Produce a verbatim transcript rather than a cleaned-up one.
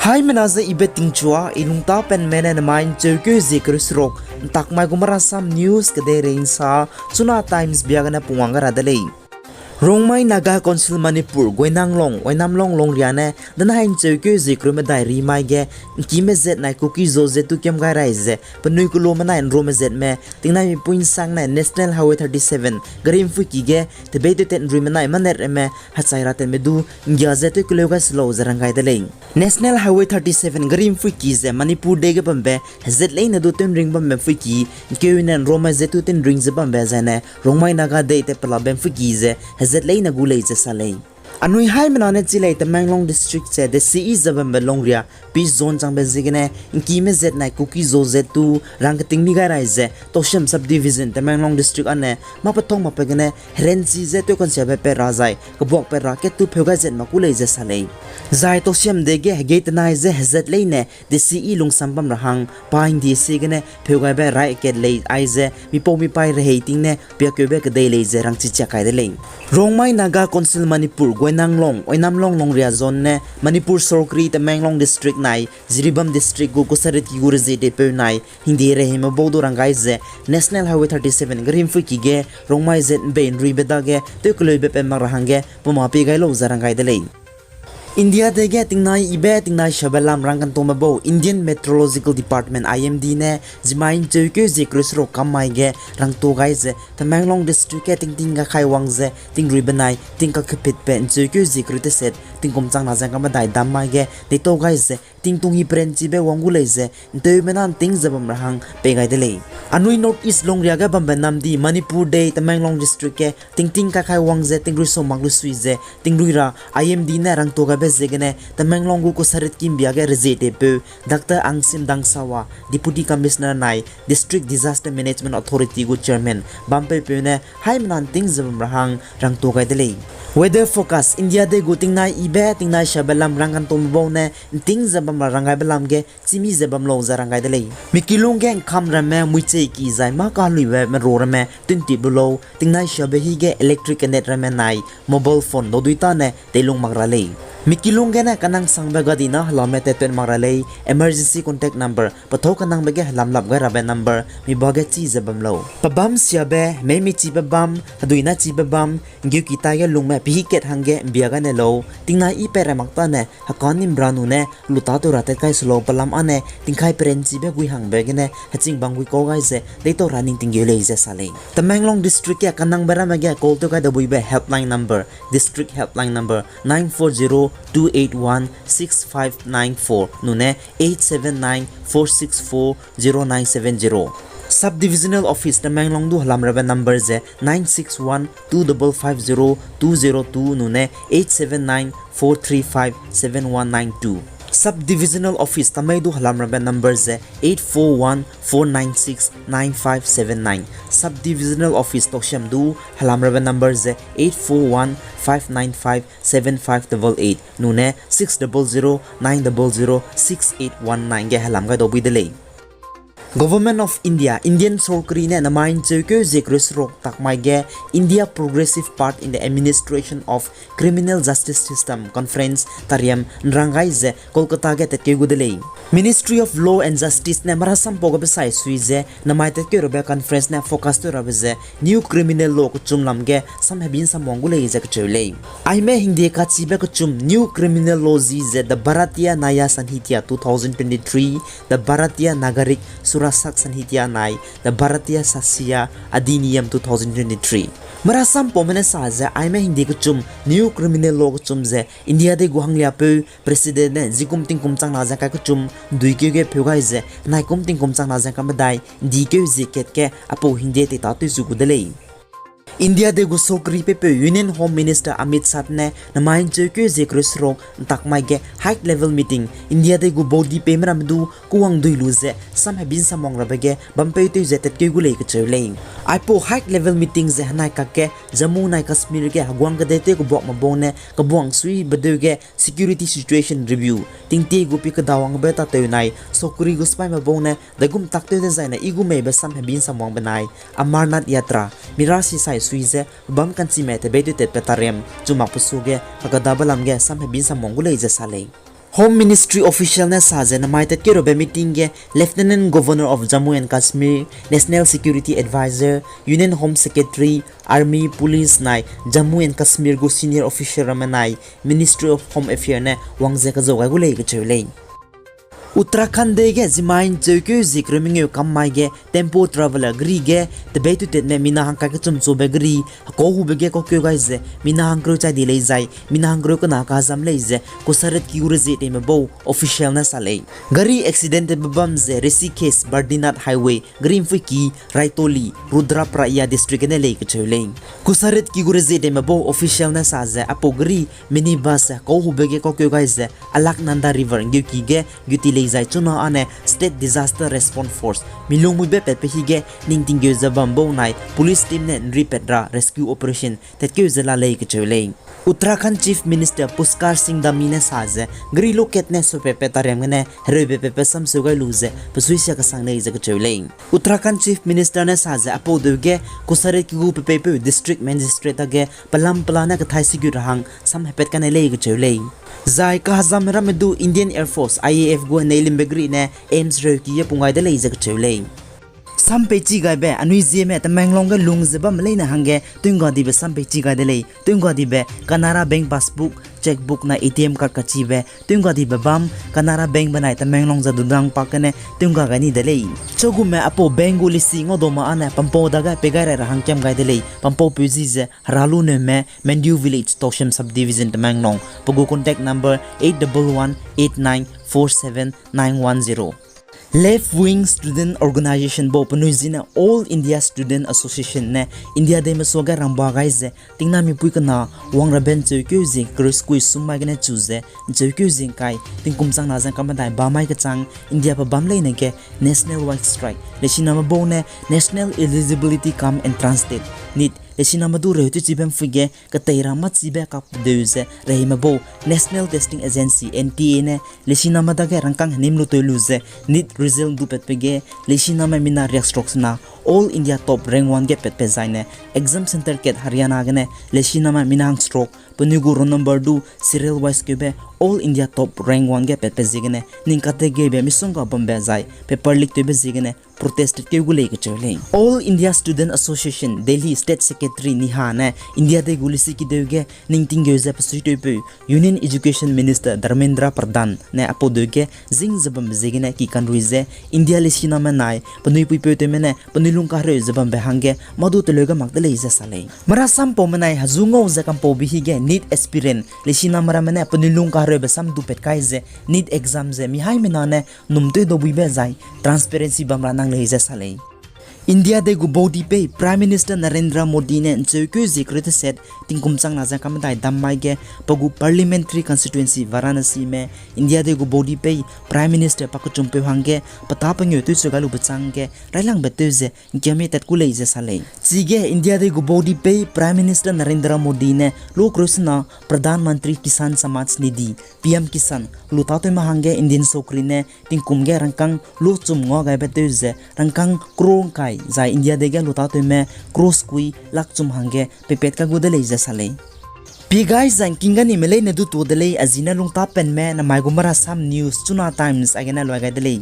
Haimena ze I Betingchua, I lungtapenme ne nemai ’ncheukeu zie kereu seruk, ’ntakmai gu Marasam News kedeirei ’nsa, Chuna Times bia gene pungwang gai ra de lei. Rongmei Naga Council Manipur, Guinanglong, Wainamlong longria ne, danai ’ncheukeu zie kereu medai rimai ge, ’ngkime zat nai Kuki-Zo Z two kiam gai rai ze, penui keloa menai ’nrume zatme, tingnai mipui ’nsang ne National Highway thirty-seven gari ’mphuiki ge, tebeitewtat ’nruime nai manet ramme, hechai ra tatme du, ’nggia ze tew keleu gai se lau ze rang gai de lei. National Highway thirty-seven gari ’mphuiki ze Manipur dei ge bambe, hezat leine du tew ’nring bambe ’mphuiki, ’ngkeu ne ’nrume Z two tew ’nring ze bambe zaine, Rongmei Naga dei te pelabe ’mphuiki ze, hezat leine gu lei ze sa lei. Anui haimena ne chi lei Tamenglong District ze, desi yi ze bambe longria, peace zone changbe ziegene, ’ngkime zat nai Kuki-Zo Z two, rangketing mi gai rai ze, Tousem Subdivision, Tamenglong District â ne, mâ pethong makbe gene, herenchi ze tew kansiabe pat ra zai, kebuakpat ra kat tu pheu gai zat mak ku lei ze sa lei. Zai Tousem dei ge hegei tenai ze hezat leine, desi yi lungsam bam ra hang, pa ’ndi ziegene, pheu gaibe rai kat lei aize, mipau mipaî rehei ting ne, piakeube kedei lei ze rangchi chiak kai de lei. Rongmei Naga Council Manipur, Guinanglong, Wainamlong longria zone ne, Manipur sorkari Tamenglong District nai, Jiribam District gu Kusaritki gu rezie deipeu nai, hingde reheime bau du rang gai ze, National Highway thirty-seven gari ’mphuiki ge, Rongmei zat ’mbei ’nruibe dage, tew keleube pat mak ra hangge, pema pie gai lau ze rang gai de lei. India dei ge tingnai yibe tingnai siabe lam rangkantaume bau Indian Meteorological Department, I M D ne, zimai ’ncheukeu zie kereu seruk kam mai ge rangtuâ gai ze, Tamenglong District ge tingting kakai wang ze, tingruibe nai, tingkakepitbe ’ncheukeu zie kereu teset, tingkum chang na ze ngka medai dam mai ge, deitau gai ze, tingtung hi perenchibe wang gu lei ze, ’nteumena ’nting ze bam ra hang pei gai de lei. Anui North East longria ge bambe namdi Manipur dei Tamenglong District ge tingting kakai wang ze tingrui sau mak lu sui ze tingrui ra I M D ne rangtuâ gaibe ziegene Tamenglong gu Kusaritki ’mbia ge rezie deipeu Doctor Angsim Dangsawa, Deputy Commissioner nai District Disaster Management Authority gu Chairman bampeupeu ne haimena ’nting ze bam ra hang rangtuâ gai de lei. Weather forecast, India dei gu tingnai yibe tingnai siabe lam rangkantaume bau ne ’nting ze bam ra rang gaibe lam ge chimi ze bam lau ze rang gai de lei. Mikilung ge ’ngkam ramme muicheiki zai mâ kaheluibe merua ramme tuntip lu lau, tingnai siabe hi ge electric kenet ramme nai, mobile phone daudui tâne teilung mak ra lei. Mikilung gene kanangsangbe gadina helame tatpat mak ra lei, emergency contact number, pethâu kanangbe ge helam lap gai rabe number, mi ba ge chî ze bam lau. Pebâm siabe, meimichibe bâm, heduinachibe bâm, ’nggeuki tai ge lungme pehî kat hangge ’mbia gai ne lau, tingnai yi pat ra mak tâne, heka nim ra nune, lu tâtew ra tat kai se lau, pelam âne, tingkai perenchibe gui hangbe gene, heching bang gui kau gai ze, deitau ra ning tinggeu lei ze sa lei. Tamenglong District ge kanangbe ramme ge call tew gai dabuibe helpline number, District Helpline Number nine four zero two eight one six five nine four nune eight seven nine four six four zero nine seven zero. Sub-Divisional Office Tamenglong du helam rabe number ze nine six one two double five zero two zero two nune eight seven nine four three five seven one nine two. Sub-Divisional Office Tamei du helam rabe number ze eight four one four nine six nine five seven nine. Sub-Divisional Office Tousem du helam rabe number ze eight four one five nine five seven five double eight nune six double zero nine double zero six eight one nine ge helam gai daubui de lei. Government of India, Indian sorkari ne namai ’ncheukeu zie kereu seruk takmai ge India Progressive Path in the Administration of Criminal Justice System Conference tariam ’nrang gai ze Kolkata ge tatkeu gu de lei. Ministry of Law and Justice ne marasam pau gabe sai sui ze namai tatkeu rabe conference ne focus tew rabe ze New Criminal Law kechum lam ge samhebi ’nsamwang gu lei ze kacheu lei. Aime hingde kachibe kechum New Criminal Law zi ze the Bharatiya Nyaya Sanhita two thousand twenty-three, the Bharatiya Nagarik Suraksha Sanhita nai the Bharatiya Sashya Adhiniyam two thousand twenty-three. Marasam paume ne sa ze aime hingde kechum New Criminal Law kechum ze India dei gu hangliapeu President ne zikum tingkum chang na ze kai kechum ’nduikeu ge pheu gai ze naikum tingkum chang na ze kai medai ’ndikeu zie kat ge aipau hingde teitatewchu gu de lei. India dei gu sorkari peipeu Union Home Minister Amit Shah ne namai ’ncheukeu zie kereu seruk ’ntakmai ge high level meeting India dei gu body peime ramme du kuwang dui lu ze samhebi ’nsamwang rabe ge bampeitew ze tatkeu gu lei kacheu lei. Aipau high level meeting ze henai kakge Jammu nai Kashmir ge heguang kedeitew kebuakme bau ne kebuang sui bedeu ge security situation review, tingtie gu pi kedawangbe tatew nai sorkari gu sipaime bau ne daigum taktew dezaine i gu meibe samhebi ’nsamwang benai Amarnath Yatra mira sisai sui ze pebâm kanchime tebeitew tatbe tariam chu mak pesu ge kakadabe lam ge samhebi ’nsamwang gu lei ze sa lei. Home Ministry official ne sa ze namai tatkeu rabe meeting ge Lieutenant Governor of Jammu and Kashmir, National Security Advisor, Union Home Secretary, Army, Police nai Jammu and Kashmir gu senior official ramme nai Ministry of Home Affairs ne wang ze kazau gai gu lei kacheu lei. Uttarakhand dei ge zimai ncheukeu zie kereu mengeu kam mai ge tempo traveller gari ge tebei tutetme mina hangkai kechum chube gari hekau hube ge kaukeu gai ze mina hangkereu chai di lei zai mina hangkereu kena kazam lei ze kusarit ki gu rezie teime bau official ne sa lei. Gari accident tebe bam ze Rishikesh Badrinath Highway gari mpuiki Raitoli, Rudraprayag District gene lei kacheu lei. Kusarit ki gu rezie teime bau official ne sa ze aipau gari minibus ze hekau hube ge kaukeu gai ze Alaknanda River ngeuki ge ngeuti lei zai chuna ane State Disaster Response Force milung muibe patpe hi ge ning tinggeu ze bam bau nai police team ne nripat ra rescue operation tatkeu ze la lei kacheu lei. Uttarakhand Chief Minister Pushkar Singh Dhami ne sa ze gari loket ne suipatpat tariam gene hereube patpe samseu gai lu ze pesuisia kesang lei ze kacheu lei. Uttarakhand Chief Minister ne sa ze aipau deu ge kusarit ki gu pepeipeu district magistrate dage pelam pela ne kethai sigut ra hang sam hepat kane lei kacheu lei. Zai kahezam ramme du Indian Air Force, I A F gu henei limbe gari ne AIIMS reuki ge pung gai de lei ze kacheu lei. Sam peichi gaibe anui Zeme Tamenglong ge lung ze bamme leine hangge tewnggadibe sam peichi gai de lei. Tewnggadibe Canara Bank passbook, chequebook na A T M card kachibe tewnggadibe bam Canara Bank benai Tamenglong ze dudang pak gene tewngga gai ni de lei. Chagume aipau bank gu lisi ngaudau ma ane pampau dage pei gai rai ra hangkiam gai de lei. Pampaupeu ji ze Heralu Neume, Mandiu Village, Tousem Subdivision, Tamenglong. Pe gu contact number eight double one eight nine four seven nine one zero. Left Wing Student Organisation bau penui zi ne All India Student Association ne India deime suage rangba gai ze tingnamipui kena wang rabe ncheukeu zie kereu sekui sum mai gene chu ze ncheukeu zie ngkai tingkum chang na ze ngka medai ba mai kechang India pe bam leine ge National Wide Strike lesiname bau ne National Eligibility cum Entrance Test, NEET lesiname du reu tewchibe mpui ge ketei ra mâchibe kapdeu ze reime bau National Testing Agency, N T A ne lesiname dage rangkâng henim lu tew lu ze NEET result du patpe ge lesiname mina riakseruk sena All India top rank one ge patpe zaine exam centre kat Haryana gene lesiname mina hangseruk penui gu roll number du serial wise keube All India top rank one ge patpe ziegene ning kategebe misongga bambe zai paper leak tewbe ziegene protest keu gu lei kacheu lei. All India Student Association Delhi State Secretary Neha ne India dei gu lisi kideu ge ning tinggeu ze pesuitewpeu Union Education Minister Dharmendra Pradhan ne aipau deu ge zing ze bambe ziegene ki kanrui ze India lesiname nai penui puipeutewme ne penui lung kahereu ze bambe hangge mâ du teleu ga mak de lei ze sa lei. Marasampaume nai hezu ngau ze kampaubi hige NEET aspirant lesiname ramme ne penui lung kahereube sam du pat kai ze NEET exam ze mihaimena ne num tew dau buibe zai transparency bam ra nang lei ze sa lei. India dei gu baudipei Prime Minister Narendra Modi ne ncheukeu zie kereu teset tingkum chang na ze ngka medai dam mai ge pe gu parliamentary constituency Varanasi me India dei gu baudipei Prime Minister pakechumpeu hangge petâ pengeu tewcheu gai lu bechâng ge railangbe tew ze ngkiame tat ku lei ze sa lei. Chige India dei gu baudipei Prime Minister Narendra Modi ne lu kereu sena Pradhan Mantri Kisan Samman Nidhi, P M Kisan, lu tâtewme hangge Indian sokri ne tingkum ge rangkâng lu chum ngua gaibe tew ze rangkâng crore ngkai zai India dei ge lu tâtewme crore sekui lakh chum hangge peipat kai gu de lei ze sa lei. Pi gai zai ngking ga nime leine du tuâ de lei, a zi ne lungtâ penme namai gu Marasam News, Chuna Times aigene luai gai de lei.